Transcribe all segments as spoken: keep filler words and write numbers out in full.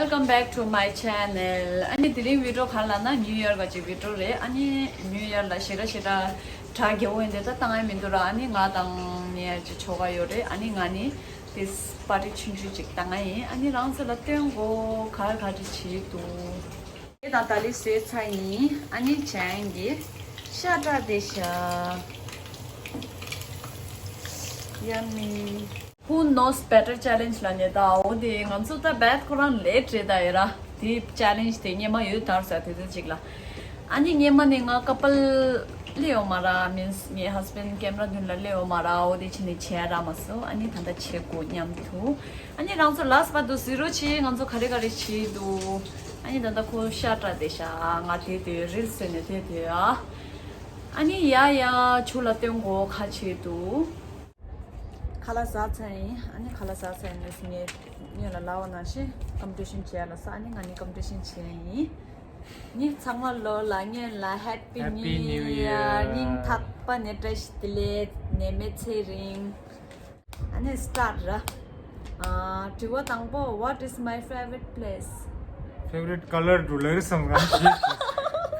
Welcome back to my channel. ཨ་ནི་དེ་རིང་བི་ཌི་ཡོ་ག་རེ་ལབ་ན་ནིའུ་ཡར་ག་ཅིག་བི་ཌི་ཡོ་རེད། ཨ་ནི་ནིའུ་ཡར་ལ་ཞེ་དྲག་ཞེ་དྲག་གྲ་རྒྱས་པོ་ཡིན་དེ་ད་བཏང་ཡ་མི་འདུག་ར། ཨ་ནི་ང་དང་ནིའུ་ཡར་ཅིག་ཆོ་ག་ཡོད་རེད། ཨ་ནི་ང་ནི་དེ་པར་ཊི་ཆུང་ཆུང་ཅིག་བཏང་ཡ་ཡིན། ཨ་ནི་རང་ཚོ་ལ་སྟོན་གོ་ག་རེ་ག་རེ་བྱེད་འདུག་ངས་ད་ད་ལི་བཟོས་ཚར་ཡིན། ཨ་ནི་བྱས་ཡིན་གྱི་ཤ་ཀྲ་དེ་ཤ། Yummy. Who knows better challenge ལ་ཉེ་ད་འོ་དེ་ང་ཚོ་ད་བེད་ཁོ་རང་ལེ་ཊི་རེད་ད་ཡ་ར། དེ་ཆེ་ལེན་ཇི་དེ་སྔོན་མ་ཡོད་ད་ར་ས་དེ་ཚོ་ཅིག་ལ། ཨ་ནི་སྔོན་མ་ནས་ང་ཀ་པལ་སླེབས་ཡོད་མ་ར། མིན་སི་ངའི་ཧས་བྷེན་ཌི་ཀེམ་ར་མདུན་ལ་སླེབས་ཡོད་མ་ར། འོ་དེ་ཕྱིན་ནས་བྱས་ར་མ་སོང་། ཨ་ནི་ད་ལྟ་བྱེད་དགོས་སྙམ་དུ། ཨ་ནི་རང་ཚོ་ལ་སི་པ་དུ་ཟི་རོ་བྱེད། ང་ཚོ་ག་རེ་ག་རེ་བྱེད་འདུག་ཨ་ནི་ད་ལྟ་ཁོ་ཤ་ཀྲ་དེ་ཤ་ང་དེ་དེ་རིལ་སི་བཟོས་ནས་དེ་དེ་ཨ། ཨ་ནི་ཡ་ཡ་ཆུ་ལ་སྟོན་གོ་ཁ་བྱེད་འདུག་ཁ་ལག་ཟ་ཚར་ཡིན། ཨ་ནི་ཁ་ལག་ཟ་ཚར་ཡིན་ནས་ངས་སྔོན་ལ་ལབ་པ་ནང་བཞིན་ཀམ་པི་ཊི་ཤན་བྱས་ལ་ས། ཨ་ནི་ང་ནི་ཀམ་པི་ཊི་ཤན་བྱས་ཡིན། ངས་ཚང་མ་ལོ་ལ་སྔོན་ལ་Happy Happy New New Year Year. སྙིང་ཐག་པ་ནས་བཀྲ་ཤིས་བདེ་ལེགས། ནད་མེད་ཚེ་རིང་། ཨ་ནི་སི་ཊར་ཊི་ར། ཨ། དྲི་བ་དང་པོ། What is my favorite place? Favorite color དུ་ལེར་སམ་ང་ཤི།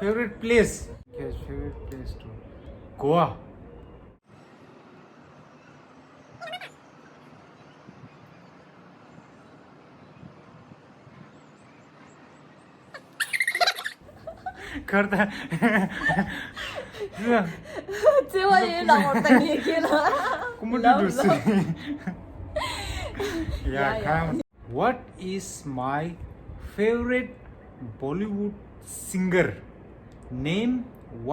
Favorite place. Yes, favorite place དུ་གོ་བ། ཁར་ད། བརྩེ་བ་ཡོད་ལ་འོར་ད་ངེས་ཁེ་ལ། ཀུ་མུ་ཏུ་ཏུ་སི། ཡ་ཡ། ཁམ། What is my favorite Bollywood singer? Name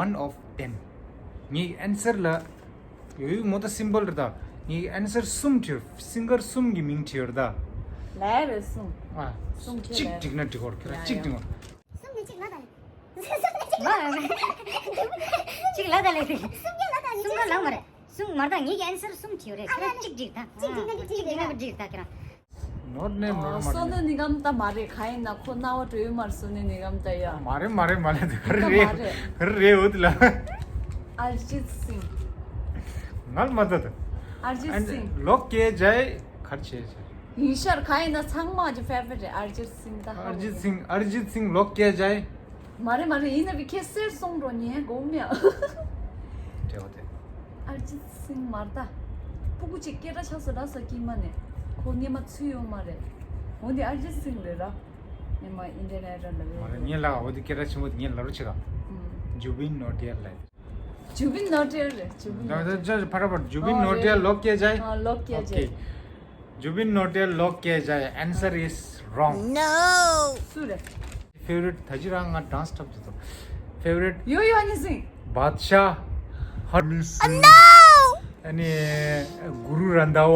one of them. ངའི་ཨན་སར་ལ་ཡོད་མོ་ད་སིམ་པལ་རེད་ད། ངའི་ཨན་སར་གསུམ་བྲིས། སིང་གར་གསུམ་གྱི་མིང་བྲིས་ཡོད་རེད་ད། ལས་རེད་གསུམ། ཨ། གསུམ་ཁྱེད་གཅིག་ལས་བྲིས་ན་འགྲིག་གོ་གི་ར། ཡ་གཅིག་ཡ། བྲིས་ན། གསུམ་ནི་གཅིག་ལ་ད་ལས། གཅིག་ལ་ད་ལས་རེད། གསུམ་གྱི་ལ་ད་ལས། གསུམ་ག་ལ་མ་རེད། གསུམ་མ་རེད་ད། ངའི་ཨན་སར་གསུམ་བྲིས་ཡོད་རེད། ཁྱེད་རང་གཅིག་བྲིས་ད། གཅིག་བྲིས་ན་འགྲིག་གཅིག་བྲིས་ན་འགྲིག་ད་ཁྱེད་རང་། Not name, not money. སོ་ནུ་ནི་གམ་ད་མ་རེད། ག་ཡིན་ན་ཁོ་རྣ་བ་གྲོལ་མར་སོ་ནུ་ནི་གམ་ད་ཡ། མ་རེད་མ་རེད་མ་རེད། ད་ག་རེ་རེད། ག་རེ་རེད་འོ་དེ་ལ། Arjit Singh. ངལ་མ་ད་ད། Arjit Singh. ལོག་སྐྱེ་ཇའི་གར་ཆེ་ཆེ། ཡིན་ཤར་ག་ཡིན་ན་ཚང་མ་གི་ཕེ་ཝ་རི་ཊི་རེད། Arjit Singh ད། Arjit Singh, Arjit Singh ལོག་སྐྱེ་ཇའི། མ་རེད་མ་རེད། ཡིན་ན་བི་ཁྱེད་གསེར་སོང་འགྲོ་ཉན་དགོས་མེད། དེ་འོ་དེ། ཨར་ཇིད་སིང་མ་རེད་ད། སྤུ་གུ་གཅིག་སྐད་གྲགས་ཆགས་སོང་ར་ས་དཀྱིལ་མ་ནས། ཁོ་སྔས་མ་ཚུད་ཡོད་མ་རེད། འོ་འདི་ཨར་ཇིད་སིང་རེད་ར། སྔས་མ་ཨིན་ཌི་ཡན་ཨའི་ཌོལ་ལ་མ་རེད། ངས་ལབ་འོ་འདི་སྐད་གྲགས་ཆེན་པོ་འདི་ངས་ལབ་རོགས་བྱེད་ག་ཨུམ། Jubin Nautiyal ལབ། Jubin Nautiyal རེད། Jubin Nautiyal. ཕར་ཕར། Jubin Nautiyal ལོག་སྐྱེ་ཇའི། ཨ། ལོག་སྐྱེ་ཇའི། Okay. Jubin Nautiyal ལོག་སྐྱེ་ཇའི། Answer is wrong. No. སུ་རེད། ཕེ་ཝ་རི་ཊི། ད་ཅི་རང་ང་ཌན་སི་འཁྲབ་ཀྱི་འདུག་ཕེ་ཝ་རི་ཊི། ཡོ་ཡོ་ཧ་ནི་སིང་། བཱད་ཤ། ཧ་ནི་སིང་། ཨ་ནི་གུ་རུ་རན་དཱ་བ།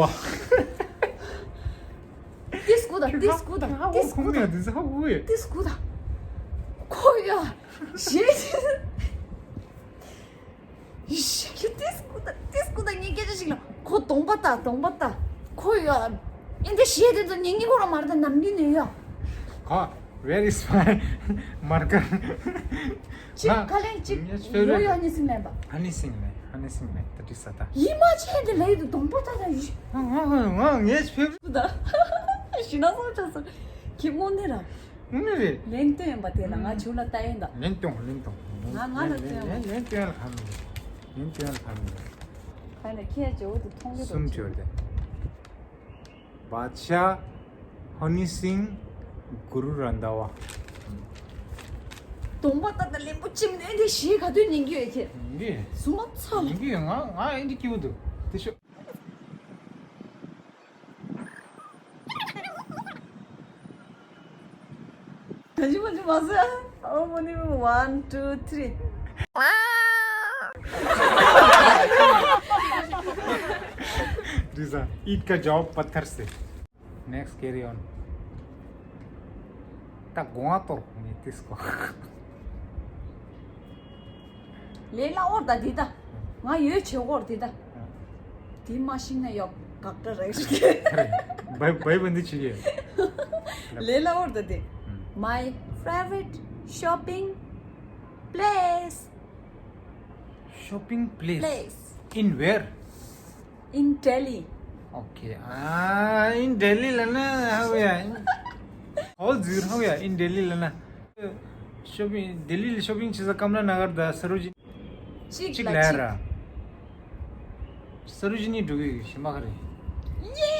ཏིས་གུ་ད། ཏིས་གུ་ད། ཏིས་གུ་ད། ཏིས་གུ་ད། ཁོ་ཡ། ཞེས། ཡིཤ། ཏིས་གུ་ད། ཏིས་གུ་ད། ངས་སྐད་ཆ་ཞིག་ལ། ཁོ་གདོང་པ་ལྟ། གདོང་པ་ལྟ། ཁོ་ཡ། ཨིན་དེ་ཞེས་དེ་ཚོ་ཉན་གྱི་ཁོ་ར་མ་རེད་ད། ནམ་རྒྱུན་ནས་ཡ། ག Where is my marker? ཅིག་ཁ་ལེན་ཅིག་ཡོ་ཡོ་ཧ་ནི་སིང་ལེན་པ། ཧ་ནི་སིང་ལེན། ཧ་ནི་སིང་ལེན། ད་ཏི་ས་ད། ཡིད་མ་ཆེས་དེ་ལས་དུ་གདོང་པ་ལྟ་ད་ཡིཤ། ང་ང་ང་ངས་ཕེབས། ད་ཞི་ན་སོང་ཆ་སོང་། ཁྱི་མོ་ནི་ར། ངུ་ནི་རེད། ལན་སྟོན་པ་དེ་ལ་ང་ཆུ་ལ་ལྟ་ཡིན་ད། ལན་སྟོན་ལན་སྟོན། ང་ང་ལ་སྟོན། ལན་ལན་སྟོན་ལ་ཧ་མི་རེད། ལན་སྟོན་ལ་ཧ་མི་རེད། ཁ་ནས་ཁྱེད་ཇོ་བོ་དེ་མཐོང་གི་གསུམ་འདུག་བྲིས་ཏེ། བཱད་ཤ། ཧ་ནི་སིང་། གུ་རུ་རན་དཱ་བ། གདོང་པ་ལྟ་ད་ལེན་པོ་ཅིམ་ནས་དེ་ཞེས་ག་དུས་ཉན་གྱི་ཡོད་ཁྱེད། ཡིན་གྱི། སུ་མ་ཚ་ལ། ཡིན་གྱི་ང་ང་ཨིན་དི་སྐྱིད་པོ་འདུག་དེ་ཤོ། ག་ཅི་མ་ཅི་མ་ཟེར། ཨོ་མོ་ནི། One, two, three. This is eat ka jawab patthar se. Next, carry on. ད་དགོངས་པ་ཏོར་ནི་ཏིས་གོ། ལས་སླ་བོར་ད་འདི་ད། ང་ཡོད་བྱེད་སྐོར་འདི་ད། འདི་མ་ཤེས་ན་ཡོག་དགག་སྒྲ་རེད། བའི་བའི་བ་འདི་ཆི་ཡོད། ལས་སླ་བོར་ད་འདི། My favorite shopping place. Shopping place. Place. In where? In Delhi. Okay. Ah, in Delhi ལ་ན་ཧ་བ་ཡ། ཧོལ་ཛིར་ཧོ་ཡ་ཨིན་ལྡི་ལི་ལ་ན། ཤོ་པིང་ལྡི་ལི་ལ་ཤོ་པིང་བྱེད་ས་ཀམ་ལ་ན་གར་ད་ས་རུ་ཇི་གཅིག་ལ་ལ་ཡ་གཅིག་ར། ས་རུ་ཇི་ནི་འགྲོ་གི་ཞིམ་པ་ག་རེ། ཡེ།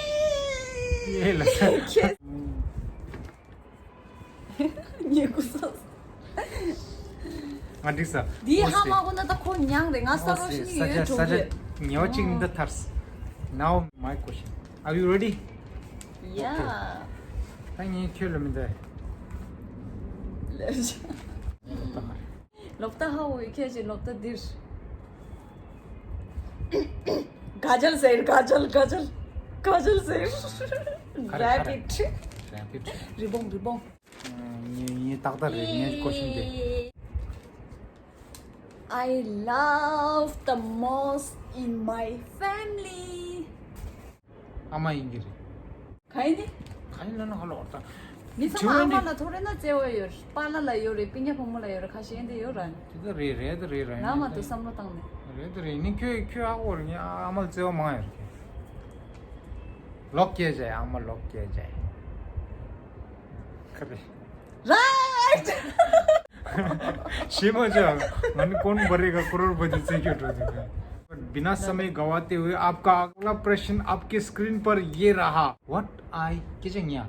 ཡེ་ལ་ས། ཁྱེད། ཉེ་གུ་སོ། ང་འགྲིག་ས། འདི་ཧ་མ་གོ་ན་ད་ཁོ་མྱངས་རེད། ང་ས་རོ་ཤི་ནི་ཡོད་འགྲོ་གི། ཉེ་བ་གཅིག་འདི་ཐར། Now my question. Are you ready? Yeah. Okay. ད་ངས་ཁྱོད་ལ་མི་འདའ། ལོབ་ད་ཧ་འོ་ཡི་ཁྱེད་ཀྱི་ལོབ་ད་འདིར། ག་ཇལ་ཟེར། ག་ཇལ། ག་ཇལ། ག་ཇལ་ཟེར། རེ་བྷི་ཊི། རེ་བྷི་ཊི། རི་བོང་རི་བོང་། ངའི་ངའི་ཏག་ཏག་རེད། ངའི་ཀོ་ཤིན་དེ། I love the most in my family. ཨ་མ་ཡིན་གྱི་རེད། ག་ཡིན་ནི། ག་ཡིན་ལ་ན་ཧ་ལོ་ད། མི་ཚང་མ་ཨ་མ་ལ་ཐོ་རེ་ན་བརྩེ་བ་ཡོད། པཱ་ལགས་ལ་ཡོད་རེད། སྤུན་ཀྱག་བུ་མོ་ལ་ཡོད་རེད། ཁ་ཤས་འདི་ཡོད་ར། དེ་ད་རེད་རེད་ད་རེད་ར། ང་མ་གཏོགས་བསམ་བློ་བཏང་ནས། རེད་ད་རེད། ནི་ཁྱོད་ཁྱོད་ཨ་ཁོ་རེད། ངས་ཨ་མ་ལ་བརྩེ་བ་མང་ཡོད་རེད། ལོག་སྐྱེས་བྱས། ཨ་མ་ལོག་སྐྱེས་བྱས། ཁ་རེད། Right. ཞེས་མ་བྱ། ང་ནི་कौन बनेगा करोड़पति ཚེ་ཁྱོད་འགྲོ་དུས། बिना समय गवाते हुए आपका अगला प्रश्न आपके स्क्रीन पर ये रहा। What I སྐད་ཆ་ཉ།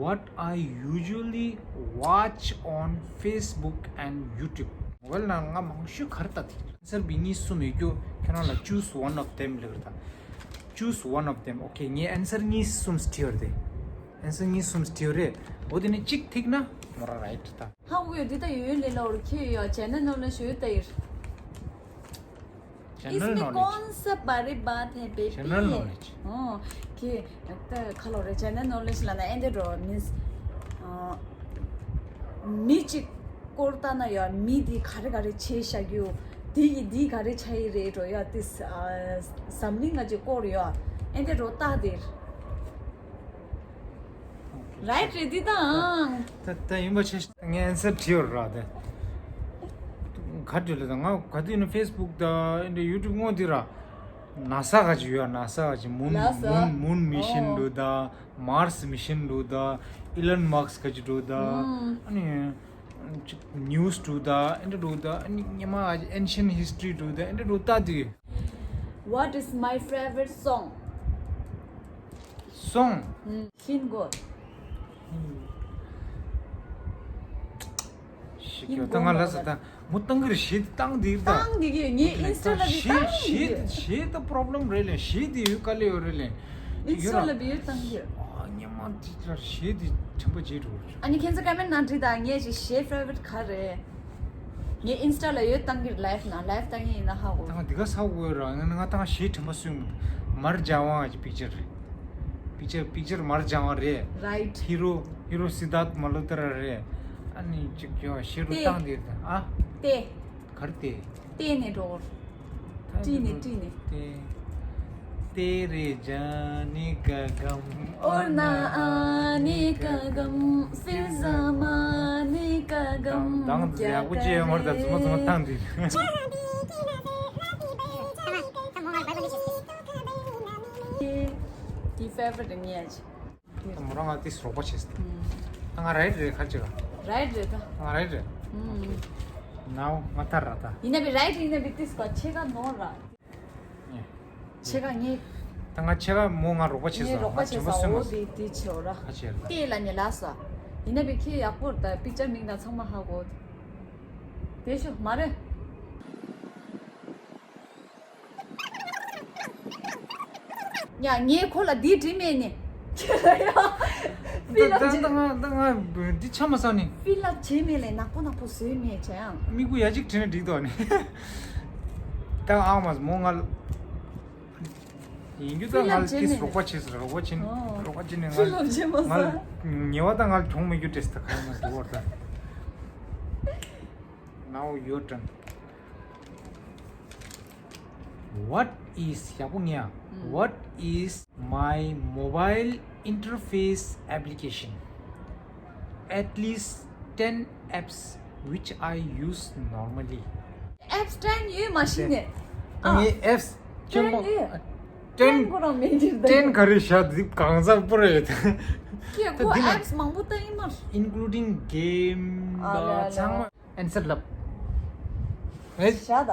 What I usually watch on Facebook and YouTube. མོ་བལ་ནང་ང་མང་ཤོས་ག་རེ་ལྟ་དེ། སར་བི་གཉིས་གསུམ་ཡོད་རྒྱུ་ཁྱེད་རང་ལ་choose one of them ལེགས་རེད་ད། Choose one of them. Okay. ངས་answer གཉིས་གསུམ་བྲིས་ཡོད་རེད། Answer གཉིས་གསུམ་བྲིས་ཡོད་རེད། འོ་དེ་ནས་གཅིག་ཐིག་ན་མོ་རང་right ད། ཧ་གོ་ཡོད་འདི་ལྟ་ཡོད་ལེ་ལོར་ཁྱེད་ཡོད་ཅེ་ན་ནོ་ལེ་ཞུ་ད་ཡིར། General knowledge. इसमें कौन सा बड़ी बात है बेटी? General knowledge. ཁྱེད་ད་ཁ་ལོ་རེ་general knowledge ལ་ན་ཨེ་འདི་རོ་means མི་གཅིག་སྐོར་ལྟ་ན་ཡོད། མི་འདི་ག་རེ་ག་རེ་བྱེད་བཞག་རྒྱུ། འདི་ཡི་འདི་ག་རེ་བྱ་ཡི་རེད་འགྲོ་ཡོད། དེ་འཛམ་གླིང་ང་ཅིག་སྐོར་ཡོད། ཨེ་འདི་རོ་ལྟ་དེར། Right རེད་འདི་དང་། ད་ད་ཡིན་པ་ཆེ་ངས་answer བྲིས་ཡོད་ར་དེ། ག་འདྲ་ལ་ད་ང་ག་དུས་ནི་Facebook ད་ཨེ་འདི་YouTube ངོ་འདི་ར། NASA ག་ཅིག་ཡོད། NASA ག་ཅིག་moon NASA. Moon moon mission འདུག་ད། Mars mission འདུག་ད། Elon Musk ག་ཅིག་འདུག་ད། ཨ་ནི་news འདུག་ད། ཨེ་འདྲ་འདུག་ད། ཨ་ནི་ཉི་མ་ancient history འདུག་ད། ཨེ་འདྲ་འདུག་ད་དུས། What is my favorite song? Song. ཤིན་གོ། ཤི་ཁྱོད་ད་ང་ལ་ས་ད་མོ་བཏང་གི་རེད། གཞས་དེ་བཏང་དེ་ད། བཏང་དེ་གི་ངའི་ཨིན་སི་ཊ་ལ་བི་བཏང་གི་གཞས་གཞས་ད་པོ་རོབ་ལེམ་རེད་ལེ། གཞས་དེ་ཡོད་དཀའ་ལས་ཡོད་རེད་ལེ། ཨིན་སི་ཊ་ལ་བི་ཡོད་བཏང་གི། ཨ་ཉི་མ་དེ་ད་གཞས་དེ་དྲན་པ་བརྗེད་འགྲོ་གི། ཨ་ནི་ཁྱེད་ཚོ་ཀ་མེན་ནང་བྲིས་དང་། ངའི་གཞས་favorite ག་རེད། ངའི་ཨིན་སི་ཊ་ལ་ཡོད་བཏང་གི་live ནང་། live བཏང་གི་ཡིན་ན་ཧ་གོ། ད་ང་དེ་ག་ས་གོ་ཡོད་ར། ང་ང་ད་གཞས་དྲན་པ་སོང་། མར་ལྗང་བ་གི་picture རེད། picture picture མར་ལྗང་བ་རེད། Right. Hero hero Siddharth Malhotra རེད། ཨ་ནི་ཅིག་ཀྱོ་ཤེ་རུ་ཏེ། བཏང་དེ་ད་ཨ། ཏེ། གར་ཏེ། ཏེ་ནས་འགྲོ། ཏི་ནས་ཏི་ནས། ཏེ། तेरे जाने का गम और ना आने का गम फिर जमाने का गम དང་དང་ཡག་པོ་ཅི་ཡོད་མར་ད་ཚུ་མ་ཚུ་མ་བཏང་དེ། དེ་favorite ངས། ད་མོ་རང་ང་ཏིས་རོགས་པ་བྱེད་སྟེ། ད་ང་right རེད་ཁ་ཅིག་ལ། Right རེད་ད། ང་right རེད། ཨུམ། ནའོ་ང་ཐར་ར་ད། ཡིན་ན་བི་right ཡིན་ན་བི་ཏིས་ག་ཕྱེད་ཀ་ནོར་ར། ཕྱེད་ཀ་ངས། ད་ང་ཕྱེད་ཀ་མོ་ང་རོགས་པ་བྱེད་ངས་ས་རོགས་པ་ང་བྱེད་ས་བྱེད་པ་སོན་འོ་མ་དེ་དེ་བྱེད་འོ་ར། ཁ་ཕྱེད་ར། ཏེ་ལ་ཉེ་ལ་ས། ཡིན་ན་བི་ཁྱེད་ཡག་པོ་ར་ད། པིག་ཅར་མིང་དང་ཚང་མ་ཧ་གོ། དེ་ཤོ་མ་རེད། ཡ་ངས་ཁོ་ལ་འདི་བྲིས་མེད་ནི། ད་ད་ད་ང་ད་ང་འདི་ཆ་མ་ས་ནི། ཕི་ལབ་བྱེད་མེད་ལས་ནག་པོ་ནག་པོ་བཟོས་མེད་ཅེ་ཡང་། མིག་པོ་ཡ་གཅིག་བྲིས་ན་འགྲིག་དོ་ནི། ད་ཨ་མ་མོ་ང་ཡིན་རྒྱུ་ད་ང་ལ་ཏིས་རོགས་པ་བྱེད་ཟེར། རོགས་པ་བྱེད་ནི་རོགས་པ་བྱེད་ནི་ཕི་ལབ་བྱེད་མ་ང་ས། ལ་ཉེ་བ་ད་ང་ལ་གྱོང་མེད་རྒྱུ་བྲེས་ད་ག་ཡང་ང་འདུག་བར་ད། Now your turn. What is ཡག་པོ་ངེས་ཨ། What is my mobile interface application? At least ten apps which I use normally. Apps ten ཡོད་མ་ཤེས་ནས། ངའི་apps ཆེན་པོ། ten ཡོད། ten ten ཁོ་རང་མིན་གྱི་འདུག ten ག་རེ་བཞག་འདི་གང་ཟག་པོ་རེད། ཁྱེད་ཁོ་ད་འདི་ནི་apps མང་པོ་ལྟ་ཡིན་མ། Including game ཨ་ལ་ལ། ཚང་མ་answer ལབ། ཨེ། བཞག་ད།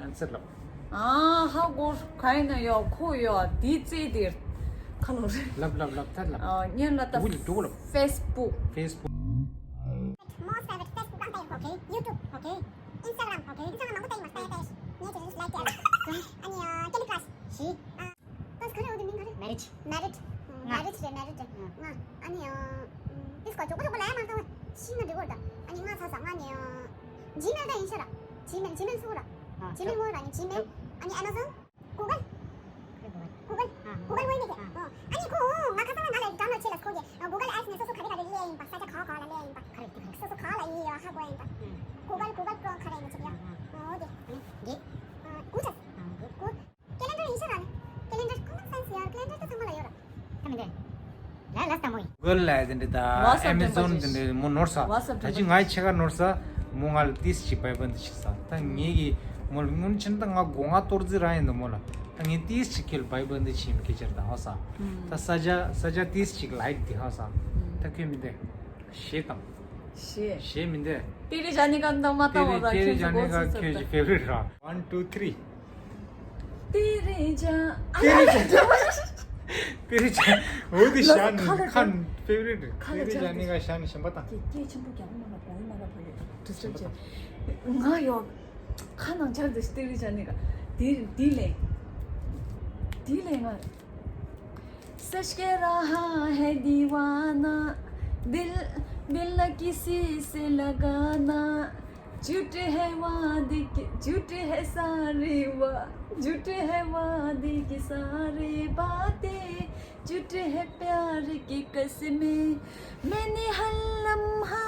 answer ལབ། ཨ་ཧ་གོ་ག་ཡིན་ན་ཡོ་ཁོ་ཡོ་དེ་རྩེ་དེར་ཁ་ལོ་རེད། ལབ་ལབ་ལབ་ད་ལབ། ཨ་ངན་ལ་ད་འགྲོ་གི་ལབ་འགྲོ་གི་ལབ། Facebook Facebook Most favorite Facebook account, okay, YouTube, okay, Instagram, okay, Instagram མང་པོ་ལྟ་ཡིན་མ་ལྟ་ཡ་ལྟ་ཡ་ངས་དེ་ཚོ་like བརྒྱབ། ཨ་ནི་Candy Crush བཞི། ཨ་ད་ག་རེ་འོ་དེ་མིང་ག་རེ། Marriage Marriage Marriage རེད། Marriage རེད། ང་ཨ་ནི་ཨ་ཏིས་ཀ་ཇོག་པོ་ཇོག་པོ་ལ་ཡ་མ་ལྟ་བ་ཤི་ན་འགྲིག་གོ་ར། ད་ཨ་ནི་ང་ཚ་ས་ང་ནི་Gmail ད་ཡིན་ཤ་ར། Gmail Gmail སུ་ར། Gmail ངོ་ར་ནི་Gmail ཨ་ནི་Amazon Google Google Google ཝེ་ནི་ཀེ་ཨ་ནི་ཁོ་ང་ཁ་སང་ང་ལ་download བྱས་ལ་ཁོ་གི་Google Ads ནས་སོ་སོ་ག་རེ་ག་རེ་ལས་ཡིན་པ། ས་ཆ་ག་ག་ལ་ལས་ཡིན་པ། ག་རེ་ག་རེ་སོ་སོ་ག་ལ་ཡིན་ཡོད་ཧ་གོ་ཡིན་པ། Google Google Chrome ག་རེ་ཡིན་ཆེ་ཡ། འོ་དེ། འདི། Google Google Calendar ཡིན་ཤ་ར་ནི། Calendar common sense ཡ། Calendar ད་ཚང་མ་ལ་ཡོད་ར། ད་མི་འདྲ། ལ་ལ་ལྟ་མོ་ཡིན། Google ལ་དེ་འདྲ་ད་WhatsApp Amazon དེ་འདྲ་མོ་ནོར་ས། WhatsApp ད་ཅི་ང་ཡི་ཕྱེད་ཀ་ནོར་ས། མོ་ང་ལ་ཏིས་ཅིག་བའི་བན་དེ་ཞིག་ས། ད་ངེད་ཀྱི་མོ་ལ་སྔོན་ཆེན་ད་ང་སྒོ་ང་གཏོར་རྩིས་རང་ཡིན་ད་མོ་ལ། ད་ངས་ཏིས་ཅིག་ཁྱེད་ལ་བའི་བན་དེ་ཆེ་མི་ཁྱེད་ཅར་ད་ཧ་ས། ད་ས་ཆ་ས་ཆ་ཏིས་ཅིག་ལའིག་དེ་ཧ་ས། ད་ཁྱོད་མི་འདྲ། ཞེས་དང་། ཞེས། ཞེས་མི་འདྲ། ཏི་རི་ཇ་ནི་ཀ་འདང་མ་བཏང་བ་ར། ཏི་རི་ཇ་ཁྱོད་ནི་ཀ་ཚོ་ཁྱོད་ཀྱི་favorite ར། One two three། ཏི་རི་ཇ། ཏི་རི་ཇ། ཏི་རི་ཇ། འོ་དེ་ཞག་ནི་ཁ་favorite རེད། ཏི་རི་ཇ་ནི་ཀ་ཞག་ནི་གཞན་པ་དང་། སྐད་ཆེན་པོ་རྒྱག་མ་ལ་བོང་མ་ལ་བོ་ཡོད་དུ་སེ་ཆེ། ང་ཡོ་ཁ་ནང་ཆར་དུ་ཏི་རི་ཇ་ནི་ཀ་དེ་དེ་ལས་དེ་ལས་ང་सच कह रहा है दीवाना, दिल, दिल न किसी से लगाना। झूठ है वादे की, झूठ है सारे वा-, झूठ है वादे की सारी बातें, झूठ है प्यार की कसमें। मैंने हर लम्हा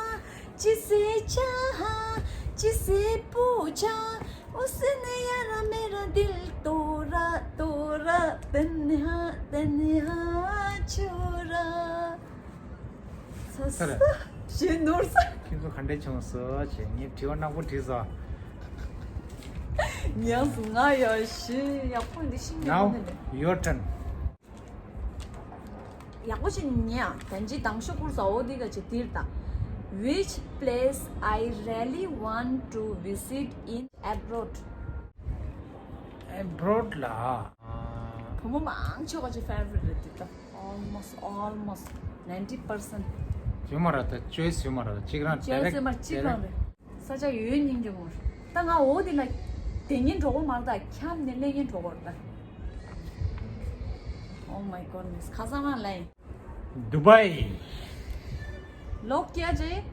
जिसे चाहा, जिसे पूछा, उसने यारा मेरा दिल तोड़ा, तोड़ा, तन्हा, तन्हा छोड़ा। ས་ས་ས་རེད། ཞེས་ནོར་ས། ཁྱེད་ཚོ་ག་འདྲས་བྱུང་སོང་ཞེས་ངས་དྲི་བ་ནག་པོ་དྲིས་སོང་། ཉམས་སུ་ང་ཡ་ཞེས་ཡག་པོ་འདི་ཤིང་ནས། Now your turn. ཡག་པོ་ཞིག་ཉན་ཡ། ད་ཅི་དང་ཤོག་ཁུར་ཟ་འོ་འདི་ག་ཅི་དིར་དང་། Which place I really want to visit in abroad? Abroad ལ། བུ་མོ་མང་ཆེ་བ་ཅི་favorite རེད་འདི་ད། Almost, almost ninety percent. ཡོད་མ་རེད་ད། choice ཡོད་མ་རེད་ད། གཅིག་རང་choice direct ཡོད་མ་རེད། གཅིག་རང་རེད། ས་ཆ་ཡོད་སྙིང་རྗེ་མོ། ད་ང་འོ་དེ་ལ་དེ་ཉིན་འགྲོ་གོ་མ་རེད་ད། འཁྱམ་ནས་སླེབས་ཉིན་འགྲོ་གོ་རེད་ད། Oh my goodness. ཁ་སང་རང་ལ་ཡིན། Dubai. Lock किया जाए?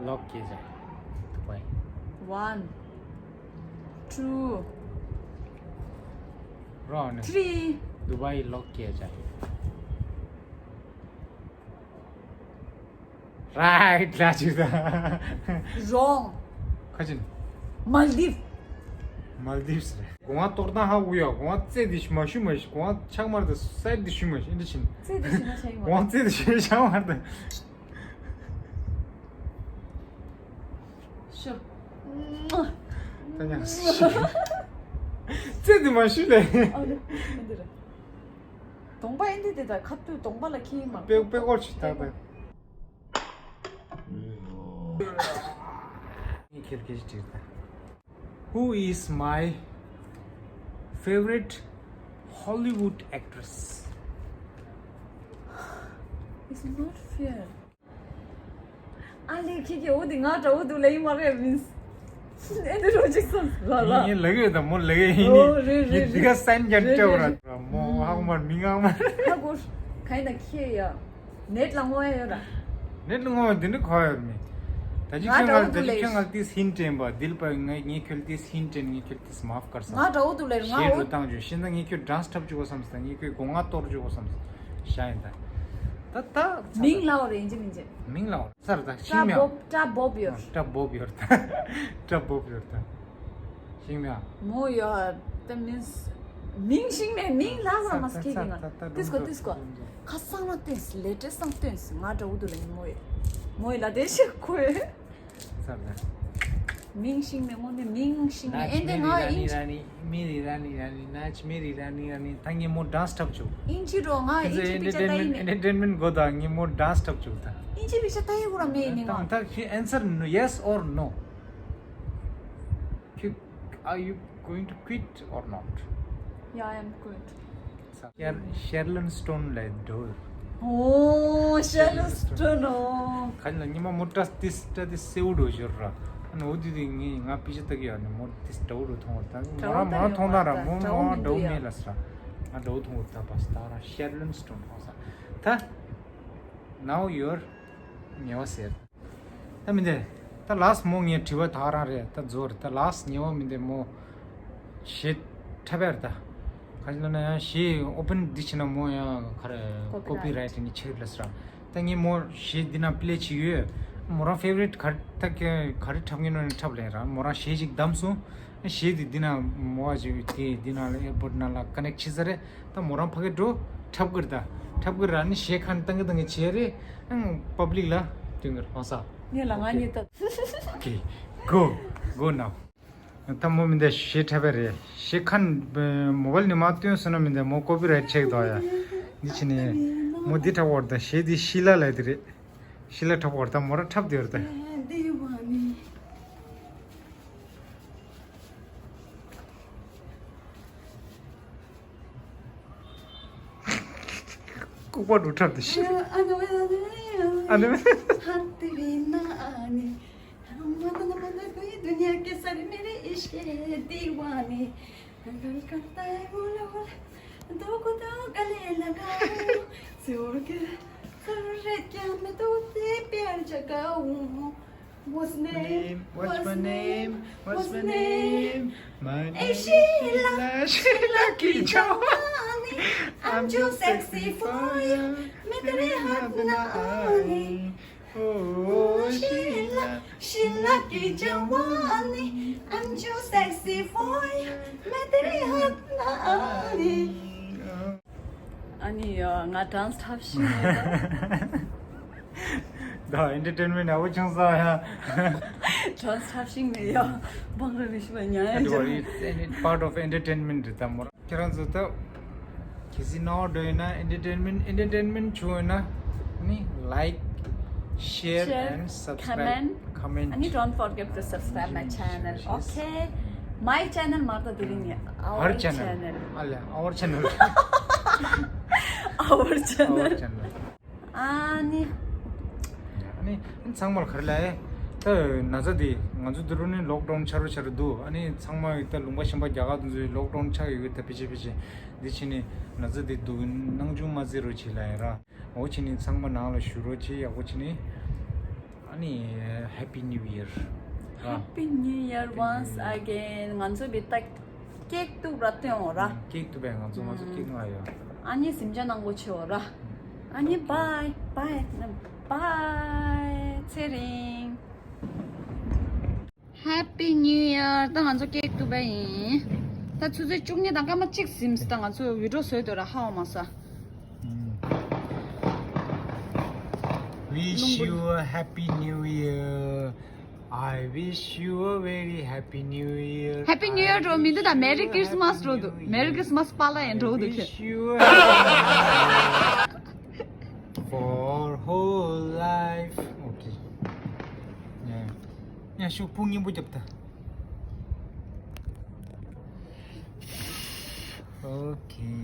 Lock किया जाए। Dubai. One, two, wrong. Three. Dubai lock किया जाए। Right ལ་ཅིག་ད། Wrong. ཁ་ཅིན། Maldives. Maldives རེད། གོང་བ་གཏོར་སྟངས་ཧ་གོ་ཡ། གོང་བ་རྩེ་འདི་ཞུ་མ་ཞུ་མ་ཞུ། གོང་བ་ཆག་མར་དུ་སའི་འདི་ཞུ་མ་ཞུ། འདི་ཕྱིན། རྩེ་འདི་ཞུ་མ་ཞུ་ཡིན་མ། གོང་བ་རྩེ་འདི་ཞུ་ཆག་མར་དུ། ཞུ། ད་ཉག་ཞུ། རྩེ་འདི་མ་ཞུ་ལེ། ཨ་ལེ། འདི་རེད། གདོང་པ་ཨེ་འདི་དེ་ད་ཁ་ཐུག་གདོང་པ་ལ་ཁྱི་ཡིན་མ། པེ་པེ་ཀོར་ཆུ་ད་པེ། ངས་ཁྱེད་སྐད་ཆ་དྲིས་ད། Who is my favorite Hollywood actress? It's not fair. ཨ་ལེ་ཁྱེད་ཀྱི་འོ་དེ་ང་འདྲ་བོ་འདུག་ལེ་ཡིན་མ་རེད་མིན། ཨེ་འདི་རོ་ཅིག་སོང་ལ་ལ། ངས་ལབ་ཡོད་ད་མོ་ལབ་ཡོད་ཡིན་ནི། ཨོ་རེད་རེད་ངས་འདི་ག་རེད། སན་རྒྱ་རེད་སྤྲད་རེད་ར། རེད། མོ་ཧ་གོ་མར་མི་ངང་མར། ཧ་གོ། ག་ཡིན་ན་ཁྱེད་ཡ། ནེཊ་ལ་དངོས་ཡ་ཡོད་ར། ནེཊ་ལ་དངོས་ཡ་འདི་འདྲ་གོ་ཡ་མེད། ད་ཅི་ང་ཁྱོད་ང་འདྲ་བོ་ད་འདུག་ཅི་ལེ། ཁྱོད་ང་ཏིས་ཧིན་དྲན་པ་འདིལ་པ་ངས་ངས་ཁྱོད་ཏིས་ཧིན་དྲན་ངས་ཁྱོད་ཏིས་མཱཕ་ཀར་ས། ང་འདྲ་བོ་འདུག་ལེ་ང་ཞེས་འོ། རུ་བཏང་བྱོས། ཤེས་ན་ངས་ཁྱོད་ཌན་སི་འཁྲབ་བཅུག་གོ་བསམ་སྟེ་ངས་ཁྱོད་སྒོ་ང་གཏོར་བཅུག་གོ་བསམ་སྟེ་ཤ་ཡིན་ད། ད་ད། མིང་ལའོ་རེ་ཡིན་གཅིག་མིན་གཅིག་མིང་ལའོ་སར་ད་ཤིང་མེ། སྐྲ་བོབ་སྐྲ་བོབ་ཡོད། སྐྲ་བོབ་ཡོད་ད། སྐྲ་བོབ་ཡོད་ད། ཤིང་མེ། མོ་ཡོད་ད་མིན། མིང་ཤིང་མེ་མིང་ལ་ལ་མ་སྐད་ཀྱི་ང་། ཏིས་ཀོ་ཏིས་ཀོ། ཁ་སང་ལ་ཏིས་ལེ་ཏེ་སང་ཏིས་ང་འདྲ་བོ་འདུག་ལེ་མོ་ཡོད། མོ་ཡོད་ལ་དེ་ཤི་ཁོ་ཡོད། ཚར་ལ། མིང་ཤེས་མེད་མོ་ནི་མིང་ཤེས་མེད། ཨེ་འདི་ང་ཨིན་ཇི། མེ་རི་ར་ནི་ར་ནི། ད་ངས་མོ་ཌན་སི་འཁྲབ་བཅུག་ཨིན་ཇི་རོ་ང་ཨིན་ཇི་པི་ཅར་ལྟ་ཡི་མེད། ཨེན་ཊར་ཊེན་མེན་ཊི་དགོས་ད་ངས་མོ་ཌན་སི་འཁྲབ་བཅུག་ད། ཨིན་ཇི་པི་ཅར་ལྟ་ཡི་གོ་ར་མེད་ནི་ང་། ད་ཁྱོད་answer yes or no. Are you going to quit or not? Yeah, I am going to. ཤར་ཤར་ལོན་སི་ཊོན་ལ་འགྲོ། ཨོ་ཤར་ལོན་སི་ཊོན་ཨོ། ཁ་ཉིན་ལ་ཉི་མ་མོ་ཊ་ཏིས་ཏ་ཏིས་སེའུ་འགྲོ་ཞོར་ར། ཨ་ནི་འོ་དུས་དུས་ངས་ང་པི་ཅི་ལྟ་གི་ཡོད་ནི་མོ་ཏིས་འདྲ་བོ་འགྲོ་མཐོང་བ་ད་མོ་རང་མོ་རང་མཐོང་ད་ར་མོ་མོ་འདྲ་བོ་མེད་ལ་ས་ར། ང་འདྲ་བོ་མཐོང་བ་ད་པ་ས་ད་ར་ཤར་ལོན་སི་ཊོན་མཐོང་ས་ད། Now your ཉེ་བ་ཟེར། ད་མི་འདི། ད་ལཱ་སི་མོ་ངས་དྲི་བ་ད་རང་རེད་ད་རྫོགས་རེད་ད་ལཱ་སི་ཉེ་བ་མི་འདི་མོ། གཞས་འཁྲབ་པ་རེད་ད། ག་ཅི་ལབ་ན་ཡང་གཞས་ཨོ་པན་འདི་བྱས་ན་མོ་ཡང་ག་རེ་ཀོ་པི་རའེ་ཊི་ནི་ཆེ་རེད་ལ་ཟེར། ད་ངས་མོ་གཞས་འདི་ན་པི་ལེ་བྱེད་ཡོད། མོ་རང་ཕེ་ཝ་རི་ཊི་ག་རེ་ད་ག་རེ་འཁྲབ་ངེས་ནོ་ནི་འཁྲབ་ལེན་ར་མོ་རང་གཞས་ཅིག་བདམས་སོང་། གཞས་འདི་འདི་ན་མོ་བ་ཅིག་དེ་འདི་ན་ལ་ཨེར་པོར་ཊི་ན་ལ་ཀ་ནེག་བྱེད་ས་རེད། ད་མོ་རང་ཕ་གི་འགྲོ་འཁྲབ་གི་རེད་ད། འཁྲབ་གི་ར་ནི་གཞས་ཁ་ནི་བཏང་གི་བཏང་གི་བྱས་རེད། ཨང་པབ་ལིག་ལ་སྟོན་གི་རེད་ཧོ་ས། ངས་ལ་ང་གཉིས་ད། Okay, go, go now. ད་མོ་མི་འདི་གཞས་འཁྲབ་པ་རེད། གཞས་ཁ་ནི་མོ་བལ་ནི་མ་སྟོན་སོང་ན་མི་འདི་མོ་ཀོ་པི་རའེ་ཊི་ཆེག་དོ་ཡ། འདི་ཕྱི་ནི་མོ་འདི་འཁྲབ་འོར་ད་གཞས་འདི་ཤི་ལ་ལ་དེ་རེད། ཤི་ལ་འཁྲབ་འོར་ད་མོ་ར་འཁྲབ་དེ་འོར་ད། ལྐུགས་པ་འགྲོ་འཁྲབ་དེ་ཤི། ཨ་ནི། दुनिया के सारे मेरे इश्क दीवाने। करता है बोलो बोलो, दो को दो गले लगाओ। जोर के जरूरत क्या मैं तुझसे प्यार जगाऊं। What's name? What's my name? What's my name? My name is Sheila, Sheila की जवानी। I'm too sexy for you। मैं तेरे हाथ ना आनी। Oh Sheila, Sheila की जवानी। I'm too sexy for you। मैं तेरे हाथ ना आनी। ཨ་ནི་ཡ་ང་ཌན་སི་འཁྲབ་ཤེས་མེད་ད། ད་ཨེན་ཊར་ཊེན་མེན་ཊི་ཡག་པོ་བྱུང་སོང་ཡ། ཌན་སི་འཁྲབ་ཤེས་མེད་ཡ། བང་ར་རི་ཤི་བ་ཉ་ཡ། Don't worry, it's any part of entertainment རེད་ད་མོ་རང་། ཁྱེད་རང་ཚོ་ད་གལ་སྲིད་ནོར་འགྲོ་ཡོད་ན་ཨེན་ཊར་ཊེན་མེན་ཊི་ཨེན་ཊར་ཊེན་མེན་ཊི་བྱུང་ཡོད་ན་ནི་like, share and subscribe, comment. ཨ་ནི་don't forget to subscribe my channel. Okay, my channel མ་ད་དེ་རིང་ནི་our channel. ཨ་ལ་our channel. Our channel. ཨ་ནི། ཨ་ནི་ཚང་མར་ག་རེ་ལབ་ཡ། ད་ན་ཚ་འདི་ང་ཚོ་འདི་རུ་ནི་ལོག་ཌའུན་ཆགས་རུ་ཆགས་རུ་འདུག་ཨ་ནི་ཚང་མ་ད་ལུང་པ་གཞན་པ་རྒྱ་གར་དུ་ཚོ་ལོག་ཌའུན་ཆགས་ཡོད་གི་ད་ཕི་ཆེ་ཕི་ཆེ་འདི་ཕྱི་ནི་ན་ཚ་འདི་འདུག་སྣང་ཆུང་མ་བརྩི་རོགས་བྱེད་ལབ་ཡ་ར། འོ་ཕྱི་ནི་ཚང་མ་ནང་ལ་བཞུགས་རོགས་བྱེད་ཡག་པོ་བྱེད་ནི། ཨ་ནི་Happy New Year ར། Happy New Year once again. ང་ཚོ་འདི་ད་ཀེག་བཏུབ་ར་སྟོན་འོ་ར། ཀེག་བཏུབ་པས་ང་ཚོ་ང་ཚོ་ཀེག་མངགས་ཡོད། ཨ་ནི་གཟིམ་ཆ་ནང་གོ་ཆེ་འོ་ར། ཨ་ནི་bye bye bye ཚེ་རིང་། Happy New Year. ད་ང་ཚོ་ཀེག་བཏུབ་པ་ཡིན། ད་ཆུ་ཚོད་བཅུ་གཉིས་དང་སྐར་མ་གཅིག་ཟིན་སོང་། ད་ང་ཚོ་བི་ཌི་ཡོ་བཟོས་འདུག་ར་ཧ་བ་མ་ས། Wish you a happy new year. I wish you a very happy new year. Happy New Year འགྲོ་མི་འདུག་ད་Merry Christmas འགྲོ་འདུག Merry Christmas པཱ་ལགས་ཡང་འགྲོ་འདུག་ཁྱེད། Wish you a happy new year. For whole life. Okay. ཡ་ཡ་ཤུག་པུ་སྙིང་པོ་རྒྱབ་ད། Okay.